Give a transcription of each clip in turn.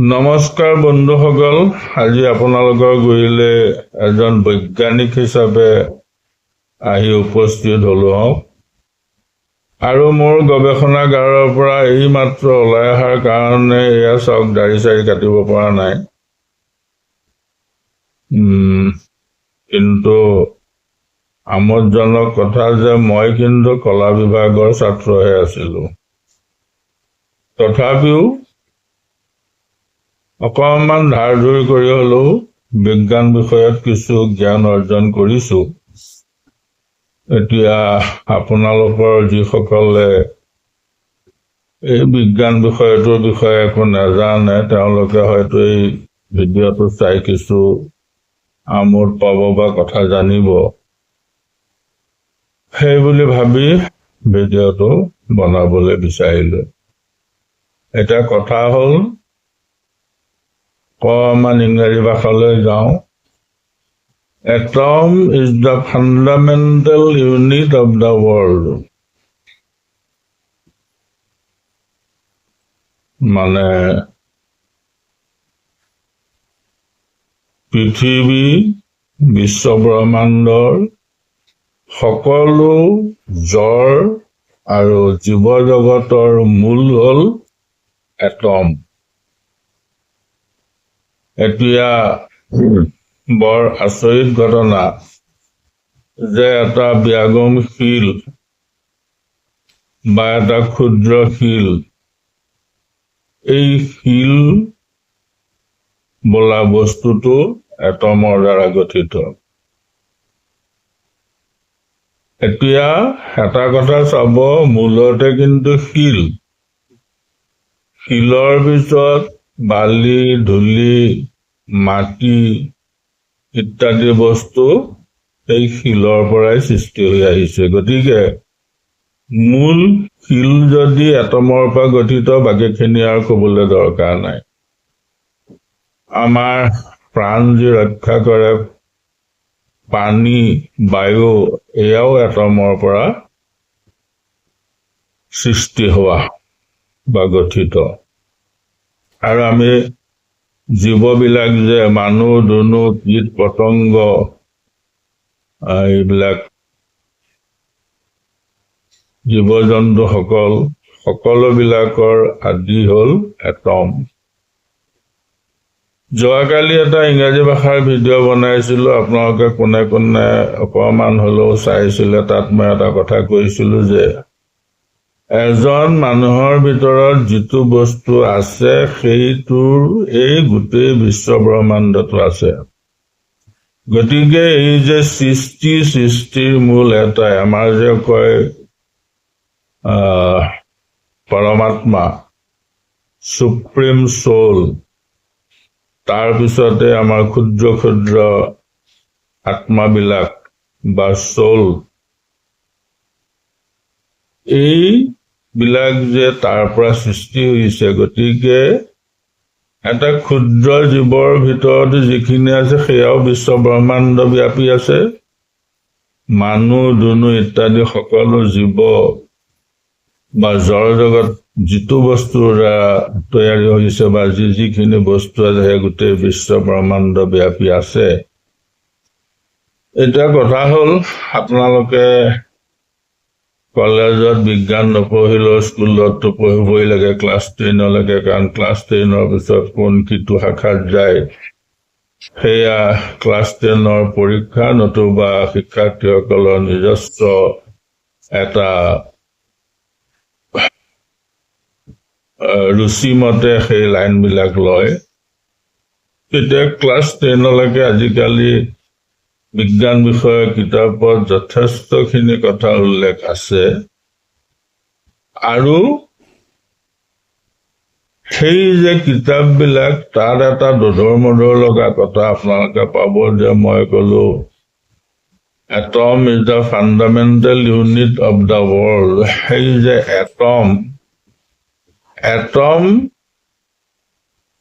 নমস্কাৰ বন্ধুসকল, আজি আপোনালোকৰ গুৰিলে এজন বৈজ্ঞানিক হিচাপে আহি উপস্থিত হলো হওক। আৰু মোৰ গৱেষণাগাৰৰ পৰা এইমাত্ৰ ওলাই অহাৰ কাৰণে এয়া চাওক, দাড়ি চাড়ি কাটিব পৰা নাই। কিন্তু আমোদজনক কথা যে মই কিন্তু কলা বিভাগৰ ছাত্ৰহে আছিলো, তথাপিও অকণমান ধাৰ ধুৰ কৰি হলেও বিজ্ঞান বিষয়ত কিছু জ্ঞান অৰ্জন কৰিছো। এতিয়া আপোনালোকৰ যিসকলে এই বিজ্ঞান বিষয়টোৰ বিষয়ে একো নাজানে, তেওঁলোকে হয়তো এই ভিডিঅ'টো চাই কিছু আমোদ পাব বা কথা জানিব, সেই বুলি ভাবি ভিডিঅ'টো বনাবলৈ বিচাৰিলো। এতিয়া কথা হ'ল, অকণমান ইংৰাজী ভাষালৈ যাওঁ। Atom is the fundamental unit of the world. মানে পৃথিৱী, বিশ্ব ব্ৰহ্মাণ্ডৰ সকলো জড় আৰু জীৱ জগতৰ মূল হ'ল এটম। এতিয়া বৰ আচৰিত ঘটনা যে এটা ব্যাগম শিল বা এটা ক্ষুদ্ৰ শিল, এই শিল বোলা বস্তুটো এটমৰ দ্বাৰা গঠিত। এতিয়া এটা কথা চাব, মূলতে কিন্তু শিল, শিলৰ পিছত বালি, ধূলি, মাটি ইত্যাদি বস্তু এই শিলৰ পৰাই সৃষ্টি হৈ আহিছে। গতিকে মূল শিল যদি এটমৰ পৰা গঠিত, বাকীখিনি আৰু ক'বলৈ দৰকাৰ নাই। আমাৰ প্ৰাণ যি ৰক্ষা কৰে পানী, বায়ু, এয়াও এটমৰ পৰা সৃষ্টি হোৱা বা গঠিত। আৰু আমি জীৱবিলাক যে মানুহ, দুনুহ, কীট পতংগ, এইবিলাক জীৱ জন্তুসকল, সকলোবিলাকৰ আদি হ'ল এটম। যোৱাকালি এটা ইংৰাজী ভাষাৰ ভিডিঅ' বনাইছিলো, আপোনালোকে কোনে কোনে অকণমান হ'লেও চাইছিলে, তাত মই এটা কথা কৈছিলো যে এজন মানুহৰ ভিতৰত যিটো বস্তু আছে সেইটোৰ এই গোটেই বিশ্ব ব্ৰহ্মাণ্ডটো আছে। গতিকে এই যে সৃষ্টি, সৃষ্টিৰ মূল এটাই, আমাৰ যে কয় পৰমাত্মা, সুপ্ৰিম চ'ল, তাৰপিছতে আমাৰ ক্ষুদ্ৰ ক্ষুদ্ৰ আত্মাবিলাক বা চ'ল, এইবিলাক যে তাৰ পৰা সৃষ্টি হৈছে। গতিকে এটা ক্ষুদ্ৰ জীৱৰ ভিতৰত যিখিনি আছে সেয়াও বিশ্ব ব্ৰহ্মাণ্ড ব্যাপী আছে। মানুহ, দুনুহ ইত্যাদি সকলো জীৱ বা জড় জগত যিটো বস্তুৰ দ্বাৰা তৈয়াৰী হৈছে বা যিখিনি বস্তু আছে সেই গোটেই বিশ্ব ব্ৰহ্মাণ্ড ব্যাপী আছে। এতিয়া কথা হ'ল, আপোনালোকে কলেজত বিজ্ঞান নপঢ়িলেও স্কুলততো পঢ়িবই লাগে ক্লাছ টেনলৈকে, কাৰণ ক্লাছ টেনৰ পিছত কোন কিটো শাখাত যায় সেয়া ক্লাছ টেনৰ পৰীক্ষা নতুবা শিক্ষাৰ্থীসকলৰ নিজস্ব এটা ৰুচিমতে সেই লাইনবিলাক লয়। তেতিয়া ক্লাছ টেনলৈকে আজিকালি বিজ্ঞান বিষয়ৰ কিতাপত যথেষ্টখিনি কথা উল্লেখ আছে। আৰু সেই যে কিতাপবিলাক, তাত এটা দোধোৰ মোধোৰ লগা কথা আপোনালোকে পাব যে মই ক'লো atom is the fundamental unit of the world. সেই যে এটম, এটম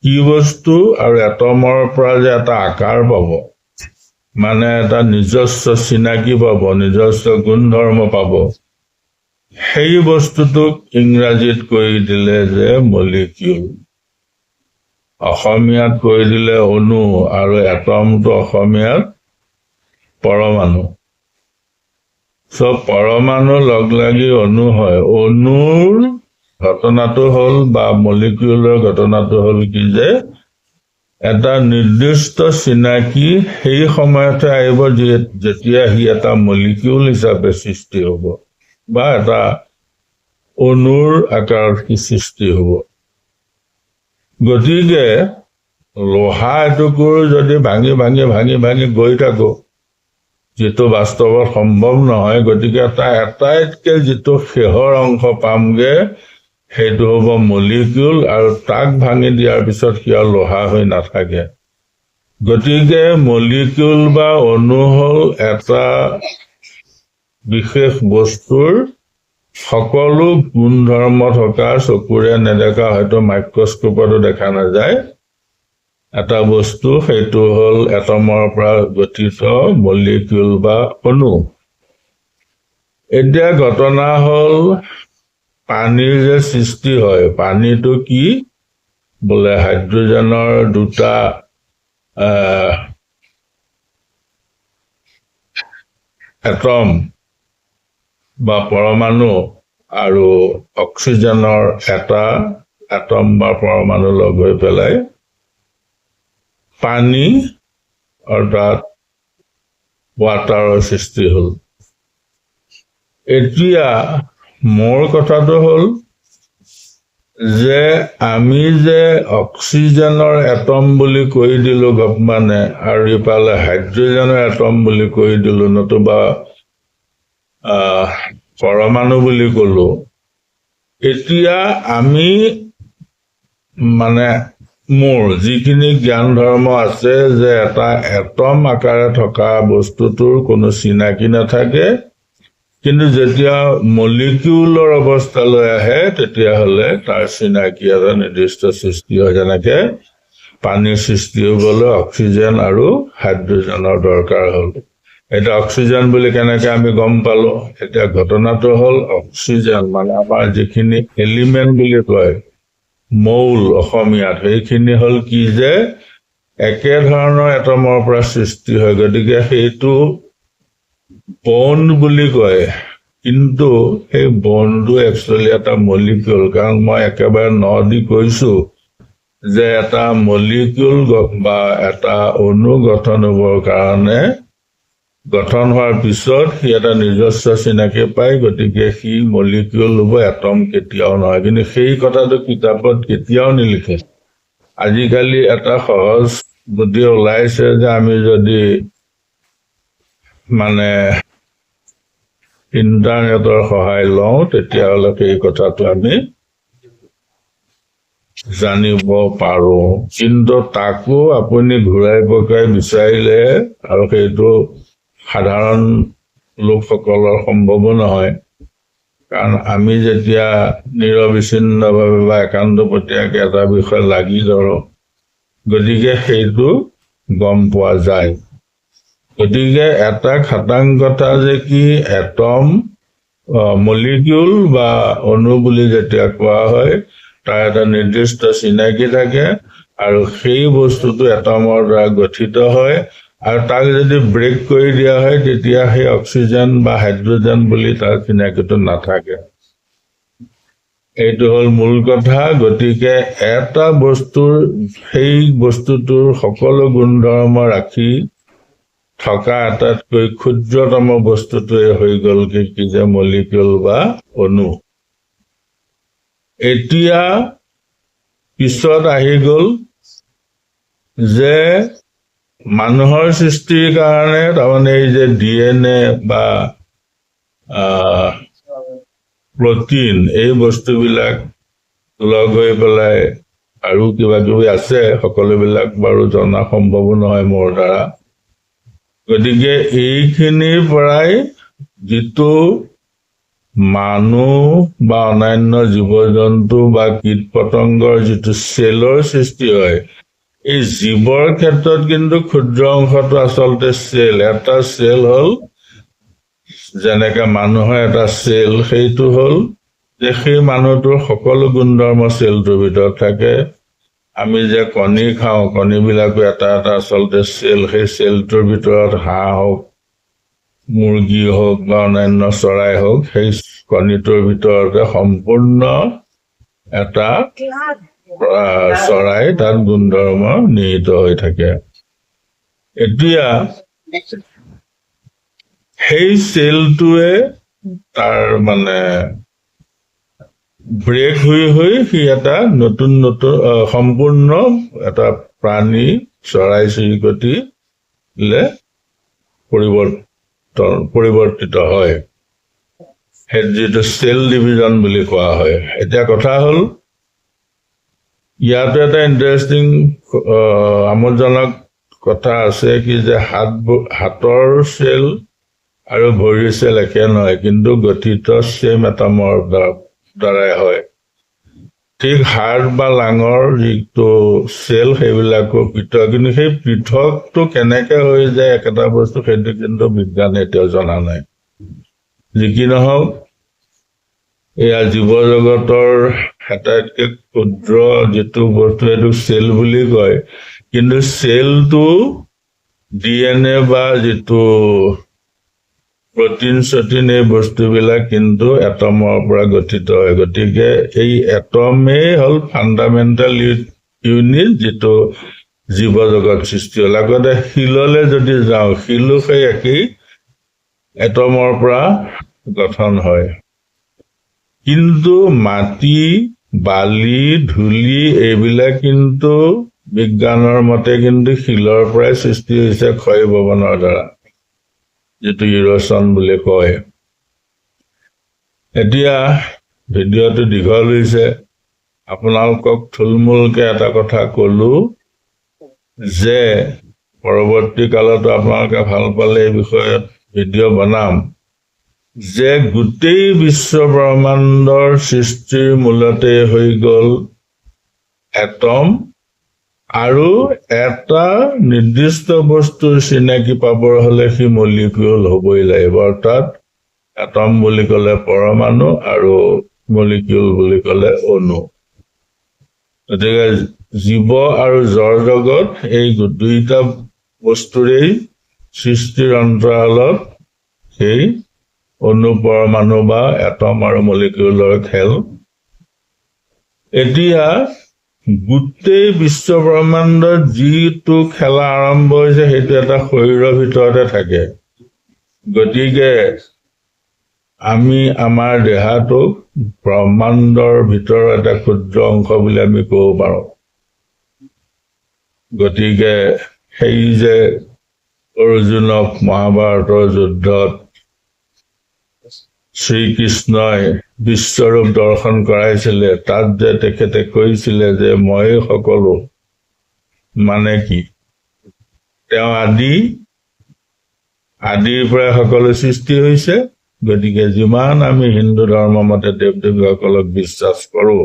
কি বস্তু আৰু এটমৰ পৰা যে এটা আকাৰ পাব, মানে এটা নিজস্ব চিনাকি পাব, নিজস্ব গুণধৰ্ম পাব, সেই বস্তুটোক ইংৰাজীত কৈ দিলে যে মলিকিউল। অসমীয়াত কৈ দিলে অণু আৰু এটমটো অসমীয়াত পৰমাণু। চব পৰমাণু লগ লাগি অণু হয়। অণুৰ ঘটনাটো হ'ল বা মলিকিউলৰ ঘটনাটো হ'ল কি যে এটা নিৰ্দিষ্ট চিনাকি সেই সময়তে আহিব যেতিয়া সি এটা মলিকিউল হিচাপে সৃষ্টি হ'ব বা এটা অণুৰ আকাৰত সি সৃষ্টি হ'ব। গতিকে লোহা এটুকুৰ যদি ভাঙি ভাঙি ভাঙি ভাঙি গৈ থাকো, যিটো বাস্তৱত সম্ভৱ নহয়, গতিকে এটা আটাইতকৈ যিটো শেহৰ অংশ পামগে সেইটো হ'ব মলিকিউল, আৰু তাক ভাঙি দিয়াৰ পিছত সি আৰু লোহা হৈ নাথাকে। গতিকে মলিকিউল বা অণু হ'ল এটা বিশেষ বস্তুৰ সকলো গুণধৰ্ম থকা, চকুৰে নেদেখা, হয়তো মাইক্ৰস্কোপতো দেখা নাযায় এটা বস্তু, সেইটো হ'ল এটমৰ পৰা গঠিত মলিকিউল বা অণু। এতিয়া ঘটনা হ'ল পানীৰ যে সৃষ্টি হয়, পানীটো কি বোলে হাইড্ৰজেনৰ দুটা এটম বা পৰমাণু আৰু অক্সিজেনৰ এটা এটম বা পৰমাণু লগ হৈ পেলাই পানী অৰ্থাৎ ৱাটাৰৰ সৃষ্টি হ'ল। এতিয়া মোৰ কথাটো হ'ল যে আমি যে অক্সিজেনৰ এটম বুলি কৈ দিলো গপমানে, আৰু ইফালে হাইড্ৰজেনৰ এটম বুলি কৈ দিলো, নতুবা পৰমাণু বুলি কলো। এতিয়া আমি মানে মোৰ যিখিনি জ্ঞান ধৰ্ম আছে যে এটা এটম আকাৰে থকা বস্তুটোৰ কোনো চিনাকি নাথাকে, কিন্তু যেতিয়া মলিকিউলৰ অৱস্থালৈ আহে তেতিয়াহ'লে তাৰ চিনাকি এটা নিৰ্দিষ্ট সৃষ্টি হয়। যেনেকে পানীৰ সৃষ্টি হ'বলৈ অক্সিজেন আৰু হাইড্ৰজেনৰ দৰকাৰ হ'ল। এতিয়া অক্সিজেন বুলি কেনেকে আমি গম পালো? এতিয়া ঘটনাটো হ'ল অক্সিজেন মানে আমাৰ যিখিনি এলিমেণ্ট বুলি কয়, মৌল অসমীয়াত, সেইখিনি হ'ল কি যে একেধৰণৰ এটমৰ পৰা সৃষ্টি হয়, গতিকে সেইটো বণ্ড বুলি কয়। কিন্তু সেই বণ্ডটো একচুৱেলি এটা মলিকিউল, কাৰণ মই একেবাৰে ন দি কৈছো যে এটা মলিকিউল বা এটা অণু গঠন হ'বৰ কাৰণে গঠন হোৱাৰ পিছত সি এটা নিজস্ব চিনাকি পায়, গতিকে সি মলিকিউল হ'ব, এটম কেতিয়াও নহয়। কিন্তু সেই কথাটো কিতাপত কেতিয়াও নিলিখে। আজিকালি এটা সহজ বুদ্ধি ওলাইছে যে আমি যদি মানে ইণ্টাৰনেটৰ সহায় লওঁ তেতিয়াহ'লে সেই কথাটো আমি জানিব পাৰো। কিন্তু তাকো আপুনি ঘূৰাই পকাই বিচাৰিলে আৰু সেইটো সাধাৰণ লোকসকলৰ সম্ভৱো নহয়, কাৰণ আমি যেতিয়া নিৰবিচ্ছিন্নভাৱে বা একান্তপটীয়াকৈ এটা বিষয় লাগি ধৰো, গতিকে সেইটো গম পোৱা যায়। গতিকে এটা খাটাং কথা যে কি এটম মলিকিউল বা অণু বুলি যেতিয়া কোৱা হয় তাৰ এটা নিৰ্দিষ্ট চিনাকি থাকে, আৰু সেই বস্তুটো এটমৰ দ্বাৰা গঠিত হয়, আৰু তাক যদি ব্ৰেক কৰি দিয়া হয় তেতিয়া সেই অক্সিজেন বা হাইড্ৰজেন বুলি তাৰ চিনাকিটো নাথাকে। এইটো হ'ল মূল কথা। গতিকে এটা বস্তুৰ সেই বস্তুটোৰ সকলো গুণধৰ্ম ৰাখি থকা আটাইতকৈ ক্ষুদ্ৰতম বস্তুটোৱে হৈ গ'ল কি যে মলিকিউল বা অণু। এতিয়া পিছত আহি গ'ল যে মানুহৰ সৃষ্টিৰ কাৰণে, তাৰমানে এই যে DNA বা প্ৰটিন এই বস্তুবিলাক লগ হৈ পেলাই আৰু কিবা কিবি আছে, সকলোবিলাক বাৰু জনা সম্ভৱো নহয় মোৰ দ্বাৰা। গতিকে এইখিনিৰ পৰাই যিটো মানুহ বা অন্যান্য জীৱ জন্তু বা কীট পতংগৰ যিটো চেলৰ সৃষ্টি হয়, এই জীৱৰ ক্ষেত্ৰত কিন্তু ক্ষুদ্ৰ অংশটো আচলতে চেল। এটা চেল হ'ল যেনেকে মানুহৰ এটা চেল, সেইটো হ'ল যে সেই মানুহটোৰ সকলো গুণধৰ্ম চেলটোৰ ভিতৰত থাকে। আমি যে কণী খাওঁ, কণীবিলাকো এটা এটা আচলতে চেল। সেই চেলটোৰ ভিতৰত হাঁহ হওক, মুৰ্গী হওক বা অন্যান্য চৰাই হওক, সেই কণীটোৰ ভিতৰতে সম্পূৰ্ণ এটা চৰাই তাত গুণধৰ্ম নিহিত হৈ থাকে। এতিয়া সেই চেলটোৱে তাৰ মানে ব্ৰেক হৈ হৈ সি এটা নতুন নতুন সম্পূৰ্ণ এটা প্ৰাণী, চৰাই চিৰিকটিলে পৰিৱৰ্তিত হয়। সেই যিটো চেল ডিভিজন বুলি কোৱা হয়। এতিয়া কথা হ'ল, ইয়াতো এটা ইণ্টাৰেষ্টিং, আমোদজনক কথা আছে কি যে হাতৰ চেল আৰু ভৰিৰ চেল একে নহয়, কিন্তু গঠিত ছেম এটমৰ দ্বাৰাই হয়। ঠিক হাৰ্ট বা লাঙৰ যিটো চেল, সেইবিলাকো পৃথক। কিন্তু সেই পৃথকটো কেনেকে হৈ যায় একেটা বস্তু, সেইটো কিন্তু বিজ্ঞানে এতিয়াও জনা নাই। যি কি নহওক, এয়া জীৱ জগতৰ আটাইতকৈ ক্ষুদ্ৰ যিটো বস্তু, সেইটো চেল বুলি কয়। কিন্তু চেলটো ডিএনএ বা যিটো প্ৰটিন চটিন, এই বস্তুবিলাক কিন্তু এটমৰ পৰা গঠিত হয়। গতিকে এই এটমেই হ'ল ফাণ্ডামেণ্টেল ইউনিট, যিটো জীৱ জগত সৃষ্টি হ'ল। আগতে শিললে যদি যাওঁ, শিলো সেই একেই এটমৰ পৰা গঠন হয়। কিন্তু মাটি, বালি, ধূলি এইবিলাক কিন্তু বিজ্ঞানৰ মতে কিন্তু শিলৰ পৰাই সৃষ্টি হৈছে ক্ষয়ীভৱনৰ দ্বাৰা, যিটো ইৰচন বুলি কয়। এতিয়া ভিডিঅ'টো দীঘল হৈছে। আপোনালোকক থুলমূলকে এটা কথা কলো যে পৰৱৰ্তী কালতো আপোনালোকে ভাল পালে এই বিষয়ত ভিডিঅ' বনাম যে গোটেই বিশ্ব ব্ৰহ্মাণ্ডৰ সৃষ্টিৰ মূলতে হৈ গ'ল এটম। আৰু এটা নিৰ্দিষ্ট বস্তুৰ চিনাকি পাবৰ হলে সি মলিকিউল হ'বই লাগিব। অৰ্থাৎ এটম বুলি ক'লে পৰমাণু আৰু মলিকিউল বুলি ক'লে অণু। গতিকে জীৱ আৰু জড় জগত এই দুইটা বস্তুৰেই সৃষ্টিৰ অন্তৰালত সেই অণু, পৰমাণু বা এটম আৰু মলিকিউলৰ খেল। এতিয়া গোটেই বিশ্ব ব্ৰহ্মাণ্ডত যিটো খেলা আৰম্ভ হৈছে, সেইটো এটা শৰীৰৰ ভিতৰতে থাকে। গতিকে আমি আমাৰ দেহাটোক ব্ৰহ্মাণ্ডৰ ভিতৰৰ এটা ক্ষুদ্ৰ অংশ বুলি আমি ক'ব পাৰোঁ। গতিকে সেই যে অৰ্জুনক মহাভাৰতৰ যুদ্ধত শ্ৰীকৃষ্ণই বিশ্বৰূপ দৰ্শন কৰাইছিলে, তাত যে তেখেতে কৈছিলে যে মই সকলো, মানে কি? তেওঁ আদি, আদিৰ পৰাই সকলো সৃষ্টি হৈছে। গতিকে যিমান আমি হিন্দু ধৰ্ম মতে দেৱ দেৱীসকলক বিশ্বাস কৰো,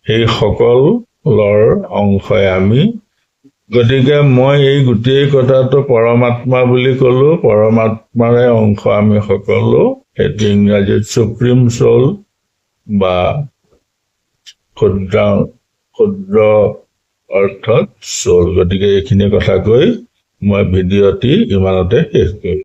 সেই সকলৰ অংশই আমি। গতিকে মই এই গোটেই কথাটো পৰমাত্মা বুলি কলো। পৰমাত্মাৰে অংশ আমি সকলো। সেইটো ইংৰাজীত সুপ্ৰিম চ'ল বা ক্ষুদ্ৰ ক্ষুদ্ৰ অৰ্থত চ'ল। গতিকে এইখিনি কথা কৈ মই ভিডিঅ'টি ইমানতে শেষ কৰিম।